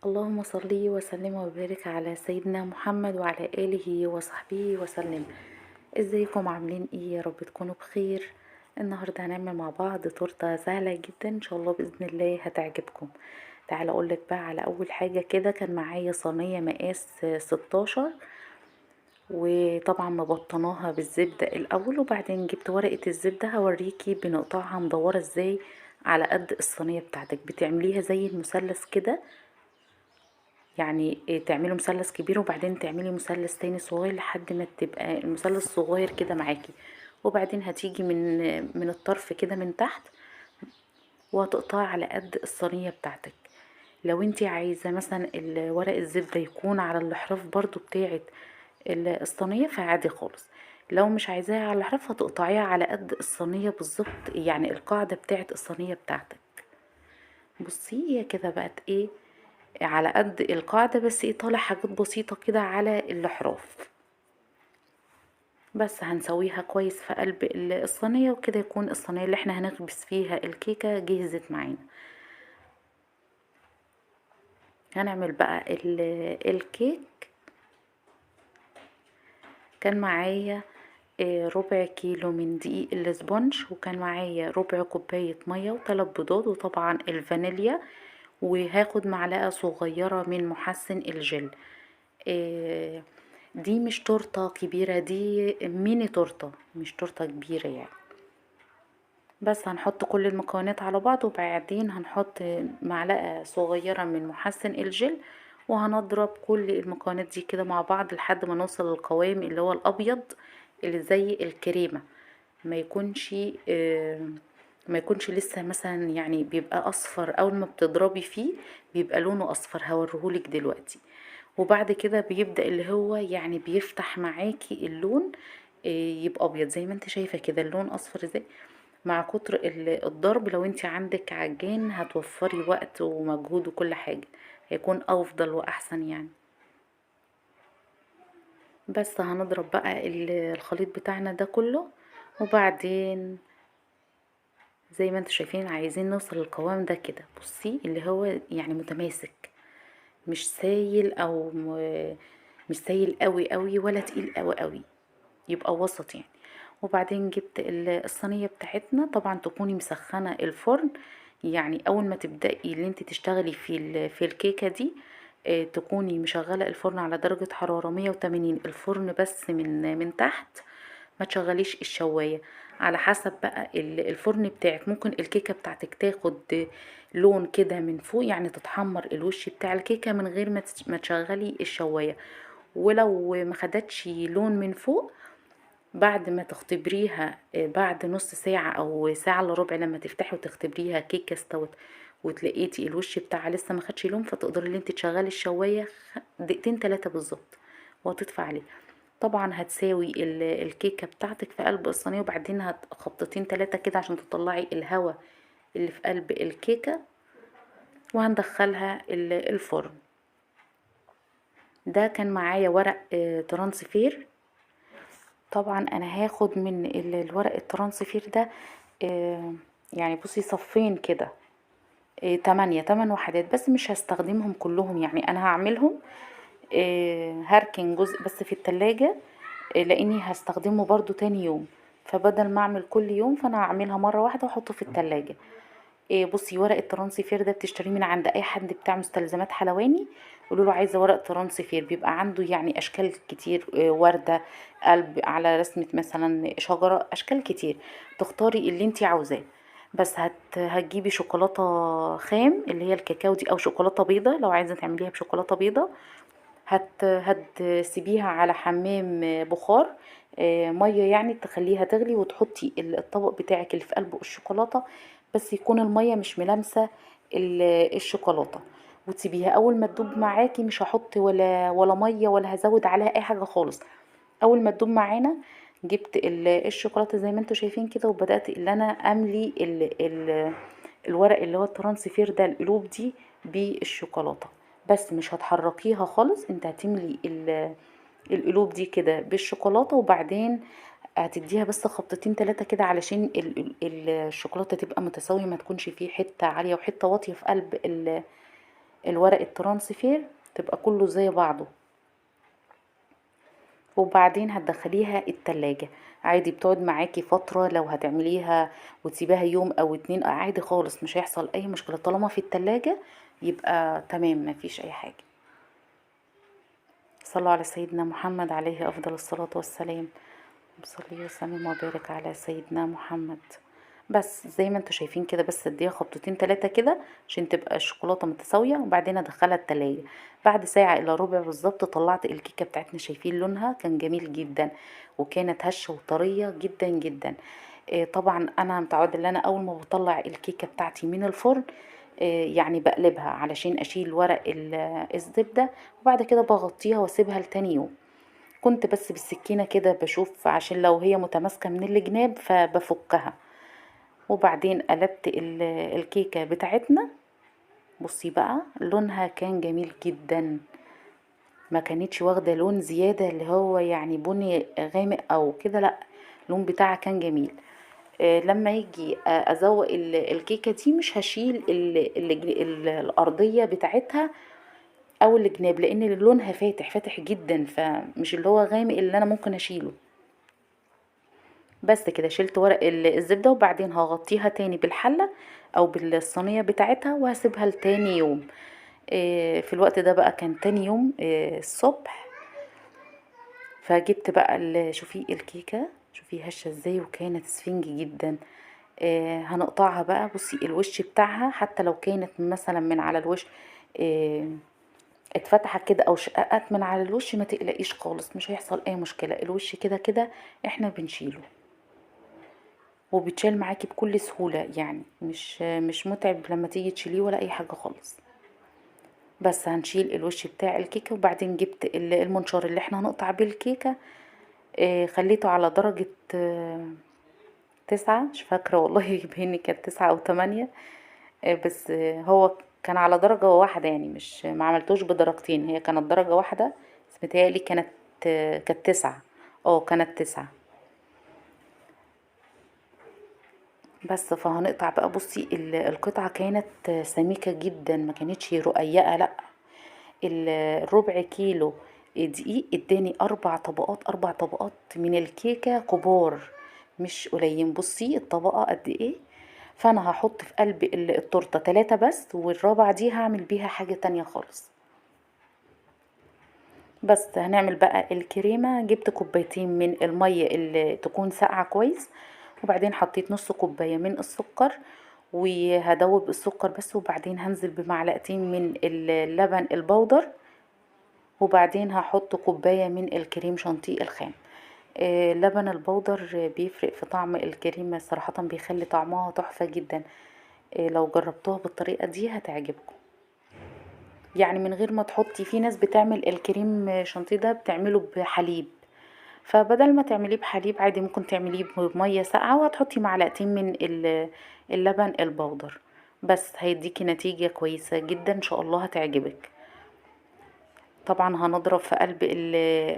اللهم صل وسلم وبارك على سيدنا محمد وعلى آله وصحبه وسلم. ازيكم عاملين ايه؟ يا رب تكونوا بخير. النهارده هنعمل مع بعض تورته سهلة جدا ان شاء الله باذن الله هتعجبكم. تعالى اقولك بقى على اول حاجة كده. كان معايا صينية مقاس 16، وطبعا مبطناها بالزبده الاول، وبعدين جبت ورقة الزبدة. هوريكي بنقطعها مدورة ازاي على قد الصينية بتاعتك. بتعمليها زي المثلث كده، يعني تعملي مثلث كبير وبعدين تعملي مثلث تاني صغير لحد ما تبقى المثلث صغير كده معاكي. وبعدين هتيجي من الطرف كده من تحت وهتقطعي على قد الصينية بتاعتك. لو انتي عايزه مثلا ورق الزبدة يكون على الاحراف برضو بتاعه الصينية فعادي خالص. لو مش عايزاها على الاحراف هتقطعيها على قد الصينية بالظبط، يعني القاعدة بتاعه الصينية بتاعتك. بصي هي كده بقت ايه على قد القاعدة، بس ايه طالع حاجات بسيطة كده على الاحراف بس. هنسويها كويس في قلب الصينية، وكده يكون الصينية اللي احنا هنخبز فيها الكيكه جهزت معانا. هنعمل بقى الكيك. كان معايا ربع كيلو من دقيق ال sponge، وكان معايا ربع كوباية مية، وثلاث بيضات، وطبعا الفانيليا، وهاخد معلقه صغيرة من محسن الجل. دي مش تورته كبيرة، دي ميني تورته، مش تورته كبيرة يعني. بس هنحط كل المكونات على بعض، وبعدين هنحط معلقه صغيرة من محسن الجل، وهنضرب كل المكونات دي كده مع بعض لحد ما نوصل للقوام اللي هو الابيض اللي زي الكريمة. ما يكونش لسه مثلا، يعني بيبقى اصفر اول ما بتضربي فيه بيبقى لونه اصفر، هوريهولك دلوقتي. وبعد كده بيبدأ اللي هو يعني بيفتح معاكي اللون، يبقى ابيض زي ما انت شايفه كده، اللون اصفر ازاي مع كتر الضرب. لو انت عندك عجان هتوفري وقت ومجهود وكل حاجة، هيكون افضل واحسن يعني. بس هنضرب بقى الخليط بتاعنا ده كله، وبعدين زي ما انتوا شايفين عايزين نوصل للقوام ده كده. بصي اللي هو يعني متماسك، مش سايل او مش سايل قوي قوي ولا تقيل قوي قوي، يبقى وسط يعني. وبعدين جبت الصينية بتاعتنا. طبعا تكوني مسخنه الفرن، يعني اول ما تبداي اللي انت تشتغلي في الكيكه دي، تكوني مشغله الفرن على درجه حرارة 180، الفرن بس من تحت، ما تشغليش الشوايه. على حسب بقى الفرن بتاعك، ممكن الكيكه بتاعتك تاخد لون كده من فوق، يعني تتحمر الوش بتاع الكيكه من غير ما تشغلي الشوايه. ولو ما خدتش لون من فوق، بعد ما تختبريها، بعد نص ساعة أو ساعة إلا ربع، لما تفتحي وتختبريها كيكة استوت وتلاقيتي الوش بتاعها لسه ما خدش لون، فتقدري ان انت تشغلي الشواية دقيقتين تلاتة بالظبط وهتطفي عليه. طبعا هتساوي الكيكة بتاعتك في قلب الصينية، وبعدين هتخبطتين تلاتة كده عشان تطلعي الهواء اللي في قلب الكيكة، وهندخلها الفرن. ده كان معايا ورق transfer. طبعا انا هاخد من الورق ال transfer ده، يعني بصي صفين كده، 8 وحدات بس، مش هستخدمهم كلهم يعني، انا هعملهم، هركن جزء بس في التلاجة، لاني هستخدمه برضو تاني يوم، فبدل ما اعمل كل يوم فانا هعملها مرة واحدة واحطه في التلاجة. بصي ورق ال transfer ده بتشتريه من عند اي حد بتاع مستلزمات حلواني، قولوا له عايزه ورق transfer، بيبقى عنده يعني اشكال كتير، ورده، قلب على رسمه مثلا شجرة، اشكال كتير، تختاري اللي انت عاوزاه. بس هتجيبي شوكولاتة خام اللي هي الكاكاو دي، او شوكولاتة بيضة لو عايزه تعمليها بشوكولاته بيضة. هتسيبيها على حمام بخار، مية يعني تخليها تغلي، وتحطي الطبق بتاعك اللي في قلبه الشوكولاتة، بس يكون المية مش ملامسه الشوكولاتة، وتسيبيها اول ما تدوب معاكي. مش هحط ولا مية ولا هزود عليها اي حاجة خالص. اول ما تدوب معانا جبت الشوكولاتة زي ما انتوا شايفين كده، وبدات ان انا املي الورق اللي هو الترانسفير ده، القلوب دي بالشوكولاته، بس مش هتحركيها خالص، انت هتملي القلوب دي كده بالشوكولاته، وبعدين هتديها بس خبطتين تلاتة كده علشان الشوكولاتة تبقى متساوية، ما تكونش فيه حتة عالية وحتة واطية في قلب الورق ال transfer، تبقى كله زي بعضه. وبعدين هتدخليها التلاجة عادي، بتقعد معاكي فترة، لو هتعمليها وتسيبيها يوم او 2 عادي خالص، مش هيحصل اي مشكلة، طالما في التلاجة يبقى تمام، مفيش اي حاجة. صلوا على سيدنا محمد عليه افضل الصلاة والسلام، صلي وسلم وبارك على سيدنا محمد. بس زي ما انتوا شايفين كده، بس اديها خبطتين 3 كده عشان تبقى الشوكولاتة متساوية، وبعدين ادخلها التلاجة. بعد ساعة الا ربع بالظبط طلعت الكيكه بتاعتنا، شايفين لونها كان جميل جدا، وكانت هشه وطريه جدا جدا. طبعا انا متعوده ان انا اول ما بطلع الكيكه بتاعتي من الفرن، بقلبها علشان اشيل ورق الزبدة، وبعد كده بغطيها واسيبها لتاني يوم. كنت بس بالسكينة كده بشوف عشان لو هي متماسكة من الجناب فبفكها. وبعدين قلبت الكيكه بتاعتنا، بصي بقى لونها كان جميل جدا، ما كانتش واخده لون زيادة اللي هو بني غامق او كده، لا اللون بتاعها كان جميل. لما يجي، ازوق الكيكه دي مش هشيل الارضية بتاعتها او الجناب، لان لونها فاتح جدا، فمش اللي هو غامق اللي انا ممكن اشيله. بس كده شلت ورق الزبدة، وبعدين هغطيها تاني بالحله او بالصينيه بتاعتها وهسيبها لتاني يوم. في الوقت ده بقى كان تاني يوم، الصبح. فجبت بقى شوفي الكيكه، شوفي هشه ازاي، وكانت سفنج جدا. هنقطعها بقى. بصي الوش بتاعها حتى لو كانت مثلا من على الوش، اتفتحت كده او شققت من على الوش، ما تقلقيش خالص، مش هيحصل اي مشكلة. الوش كده كده احنا بنشيله، وبيتشال معاكي بكل سهولة، مش متعب لما تيجي تشيليه ولا اي حاجة خالص. بس هنشيل الوش بتاع الكيكه. وبعدين جبت المنشار اللي احنا هنقطع بيه الكيكه، خليته على درجه، 9، مش فاكره والله بين كانت 9 او 8، بس هو كان على درجه واحدة، مش ما عملتوش بدرجتين، هي كانت درجه واحدة، بس متهيألي كانت 9، كانت 9 بس. فهنقطع بقى. بصي القطعة كانت سميكة جدا، ما كانتش رقيقه، لا. الربع كيلو دقيق اداني 4 طبقات، 4 طبقات من الكيكه كبار مش قليلين. بصي الطبقة قد ايه. فانا هحط في قلب التورتة 3 بس، والرابعة دي هعمل بيها حاجة تانية خالص. بس هنعمل بقى الكريمة. جبت كوبايتين من المية اللي تكون ساقعه كويس، وبعدين حطيت نص كوباية من السكر، وهدوب السكر بس، وبعدين هنزل بمعلقتين من اللبن البودر، وبعدين هحط كوباية من الكريم شانتيه الخام. لبن البودر بيفرق في طعم الكريمة صراحة، بيخلي طعمها تحفة جدا. لو جربتوها بالطريقة دي هتعجبكم، من غير ما تحطي. في ناس بتعمل الكريم شانتيه ده بتعمله بحليب، فبدل ما تعمليه بحليب عادي ممكن تعمليه بميه ساقعه، وهتحطي معلقتين من اللبن البودر بس، هيديكي نتيجة كويسة جدا ان شاء الله هتعجبك. طبعا هنضرب في قلب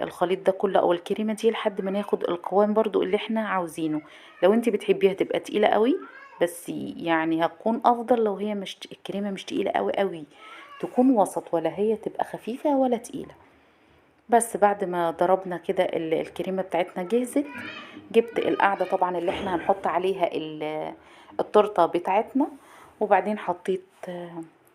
الخليط ده كله او الكريمة دي لحد ما ناخد القوام برضو اللي احنا عاوزينه. لو انت بتحبيها تبقى تقيلة قوي، بس هتكون افضل لو هي مش الكريمة مش تقيلة قوي قوي، تكون وسط، ولا هي تبقى خفيفة ولا تقيلة. بس بعد ما ضربنا كده الكريمة بتاعتنا جهزت، جبت القاعدة طبعا اللي احنا هنحط عليها التورتة بتاعتنا، وبعدين حطيت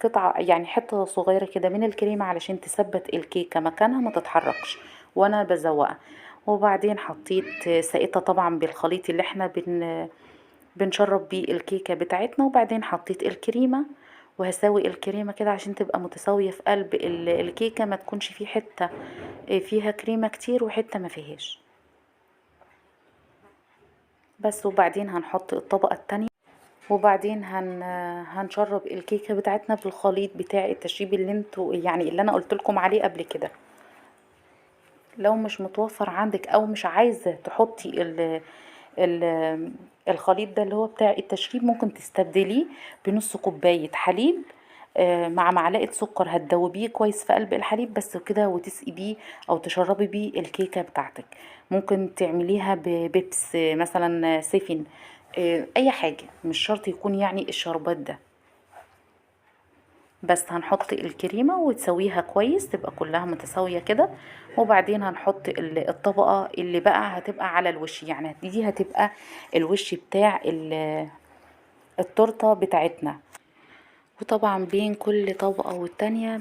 قطعه، يعني حتة صغيرة كده من الكريمة علشان تثبت الكيكه مكانها ما تتحركش وانا بزوقها. وبعدين حطيت سقيتها طبعا بالخليط اللي احنا بنشرب بيه الكيكه بتاعتنا، وبعدين حطيت الكريمة، وهساوي الكريمة كده عشان تبقى متساوية في قلب الكيكه، ما تكونش في حتة فيها كريمة كتير وحتة ما فيهاش بس. وبعدين هنحط الطبقة التانية، وبعدين هنشرب الكيكه بتاعتنا بالخليط بتاع التشريب اللي انتوا يعني اللي انا قلت لكم عليه قبل كده. لو مش متوفر عندك او مش عايزه تحطي الخليط ده اللي هو بتاع التشريب، ممكن تستبدليه بنص كوباية حليب، مع معلقه سكر، هتدوبيه كويس في قلب الحليب بس كده، وتسقي بيه او تشربي بيه الكيكه بتاعتك. ممكن تعمليها ببيبس مثلا، سيفن، اي حاجة، مش شرط يكون الشربات ده. بس هنحط الكريمة وتسويها كويس، تبقى كلها متساوية كده. وبعدين هنحط الطبقة اللي بقى هتبقى على الوش، يعني دي هتبقى الوش بتاع التورتة بتاعتنا. وطبعا بين كل طبقة والتانية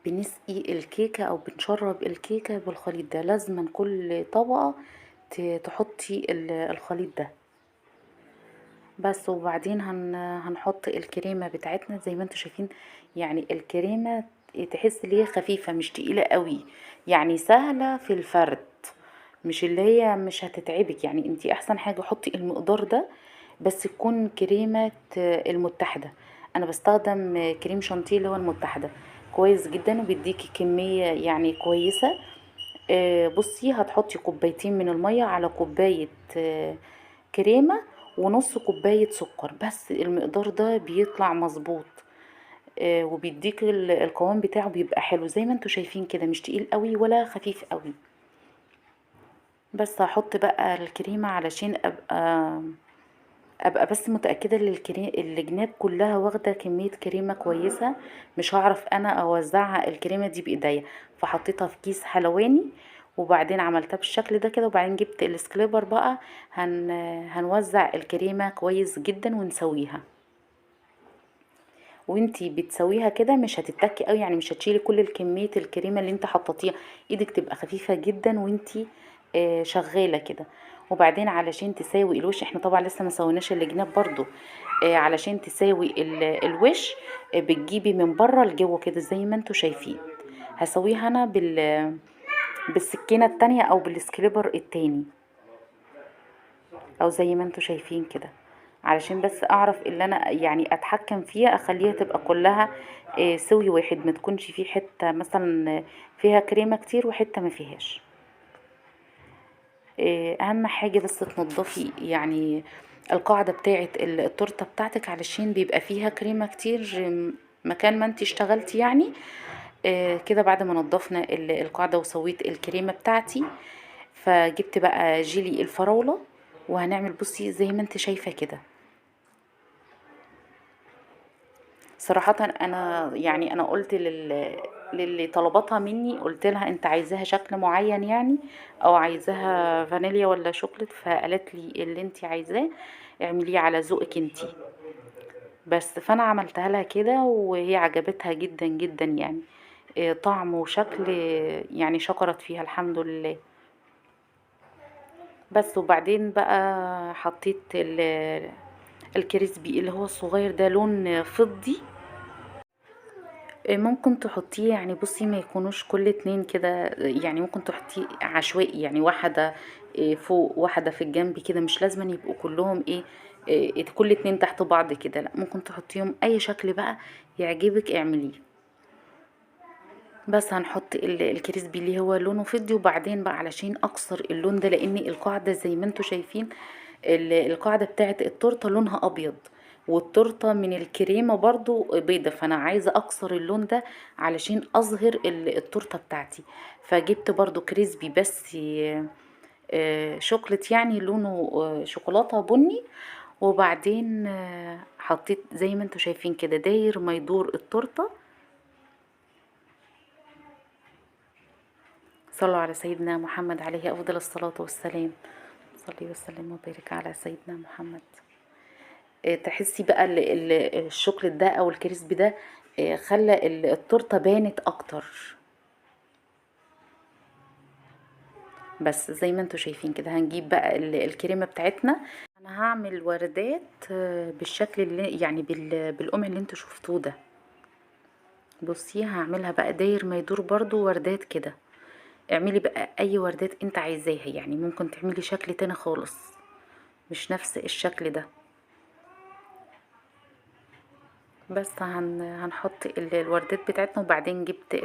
بنسقي الكيكة او بنشرب الكيكة بالخليط ده. لازما كل طبقة تحطي الخليط ده بس. وبعدين هنحط الكريمة بتاعتنا زي ما انتم شايفين. يعني الكريمة تحس ان هي خفيفة مش تقيلة قوي، يعني سهلة في الفرد، مش اللي هي مش هتتعبك. يعني انتي احسن حاجة حطي المقدار ده، بس تكون كريمة المتحدة. انا بستخدم كريم شانتيه اللي هو المتحدة، كويس جدا وبيديكي كمية يعني كويسة. بصي هتحطي كوبايتين من المية على كوباية كريمة ونص كوباية سكر بس. المقدار ده بيطلع مظبوط، وبيديك القوام بتاعه بيبقى حلو زي ما انتوا شايفين كده، مش تقيل قوي ولا خفيف قوي. بس هحط بقى الكريمة علشان ابقى بس متأكدة ان الجناب كلها واخدة كمية كريمة كويسة، مش هعرف انا اوزعها الكريمة دي بايديا. فحطيتها في كيس حلواني وبعدين عملتها بالشكل ده كده. وبعدين جبت ال scraper بقى، هنوزع الكريمة كويس جدا ونسويها. وانتي بتسويها كده مش هتتكي قوي، يعني مش هتشيلي كل الكمية الكريمة اللي انت حطيتيها، ايدك تبقى خفيفة جدا وانتي شغالة كده. وبعدين علشان تساوي الوش، احنا طبعا لسه ما سويناش الجناب برضو، علشان تساوي الوش، بتجيبي من بره لجوه كده زي ما انتوا شايفين. هسويها انا بالسكينة التانية او بالسكريبر التاني، او زي ما انتوا شايفين كده، علشان بس اعرف اللي انا يعني اتحكم فيها، اخليها تبقى كلها، سوي واحد، ما تكونش في حتة مثلا فيها كريمة كتير وحتة ما فيهاش. اهم حاجة بس تنضفي يعني القاعدة بتاعة التورتة بتاعتك، علشان بيبقى فيها كريمة كتير مكان ما انت اشتغلتي يعني. كده بعد ما نضفنا القاعدة وسويت الكريمة بتاعتي، فجبت بقى جيلي الفراولة وهنعمل بصي زي ما انت شايفة كده. صراحة انا يعني انا قلت للي طلبتها مني، قلت لها انت عايزاها شكل معين يعني، او عايزاها فانيليا ولا شوكليت، فقالت لي اللي انت عايزاه اعمليه على ذوقك انت بس. فانا عملتها لها كده وهي عجبتها جدا جدا يعني، طعم وشكل يعني شكرت فيها الحمد لله بس. وبعدين بقى حطيت الكريسبي اللي هو الصغير ده، لون فضي، ممكن تحطيه يعني بصي ما يكونوش كل اتنين كده، يعني ممكن تحطيه عشوائي، يعني واحدة، فوق واحدة في الجنب كده، مش لازم يبقوا كلهم كل اتنين تحت بعض كده، لا ممكن تحطيهم اي شكل بقى يعجبك اعمليه. بس هنحط الكريسبي اللي هو لونه فضي. وبعدين بقى علشان اكسر اللون ده، لان القاعدة زي ما انتوا شايفين القاعدة بتاعت التورتة لونها ابيض، والتورتة من الكريمة برضو بيضة، فانا عايزة اكسر اللون ده علشان اظهر التورتة بتاعتي. فجبت برضو كريسبي بس، شوكليت يعني لونه، شوكولاتة بني. وبعدين، حطيت زي ما انتوا شايفين كده داير ما يدور التورتة. صلوا على سيدنا محمد عليه أفضل الصلاة والسلام، صلي وسلم وبارك على سيدنا محمد. تحسي بقى الشوكليت ده أو الكريسبي ده، خلى التورتة بانت أكتر. بس زي ما انتوا شايفين كده هنجيب بقى الكريمة بتاعتنا. أنا هعمل وردات، بالشكل اللي يعني بالقمع اللي انتوا شفتوه ده. بصي هعملها بقى داير ما يدور برضو وردات كده. اعملي بقى اي وردات انت عايزاها، يعني ممكن تعملي شكل تاني خالص مش نفس الشكل ده. بس هنحط الوردات بتاعتنا. وبعدين جبت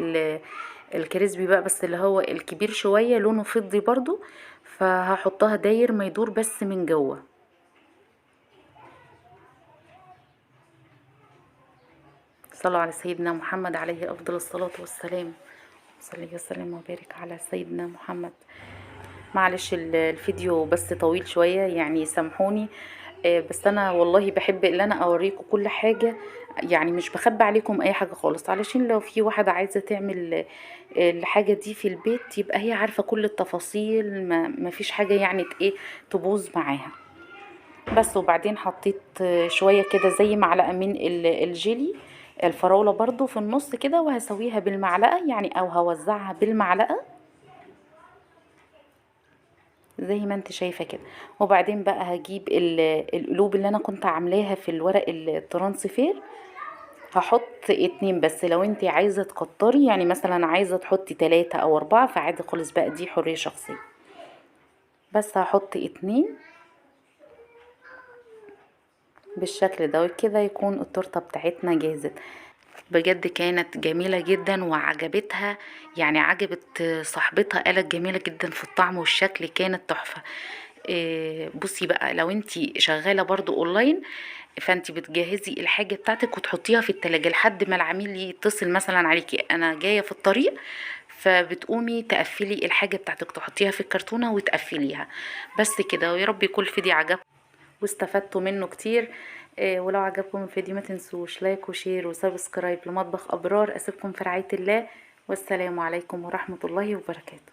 الكريسبي بقى، بس اللي هو الكبير شوية لونه فضي برضو، فهحطها داير ما يدور بس من جوه. صلوا على سيدنا محمد عليه افضل الصلاة والسلام، صلي وسلم وبارك على سيدنا محمد. معلش الفيديو بس طويل شوية يعني سامحوني، بس انا والله بحب ان انا اوريكم كل حاجة يعني مش بخبي عليكم اي حاجة خالص، علشان لو في واحدة عايزه تعمل الحاجة دي في البيت يبقى هي عارفه كل التفاصيل، ما فيش حاجة يعني ايه تبوظ معاها. بس وبعدين حطيت شوية كده زي معلقه من الجيلي الفراوله برضو في النص كده، وهسويها بالمعلقه يعني او هوزعها بالمعلقه زي ما انت شايفه كده. وبعدين بقى هجيب القلوب اللي انا كنت عاملاها في الورق الترانسفير، هحط 2 بس. لو انت عايزه تكتري يعني مثلا عايزه تحطي 3 او 4 فعادي خالص بقى، دي حرية شخصية. بس هحط 2 بالشكل ده، وكده يكون التورتة بتاعتنا جاهزة. بجد كانت جميلة جدا وعجبتها، يعني عجبت صاحبتها، قالت جميلة جدا في الطعم والشكل، كانت تحفة. بصي بقى لو انتي شغالة برضو اونلاين فانتي بتجهزي الحاجة بتاعتك وتحطيها في التلاجة لحد ما العميل يتصل مثلا عليكي انا جاية في الطريق، فبتقومي تقفلي الحاجة بتاعتك، تحطيها في الكرتونة وتقفليها. بس كده، ويا رب يكون الفيديو عجبكم واستفدتوا منه كتير. ولو عجبكم الفيديو ما تنسوش like و share و subscribe لمطبخ ابرار. اسيبكم في رعاية الله، والسلام عليكم ورحمة الله وبركاته.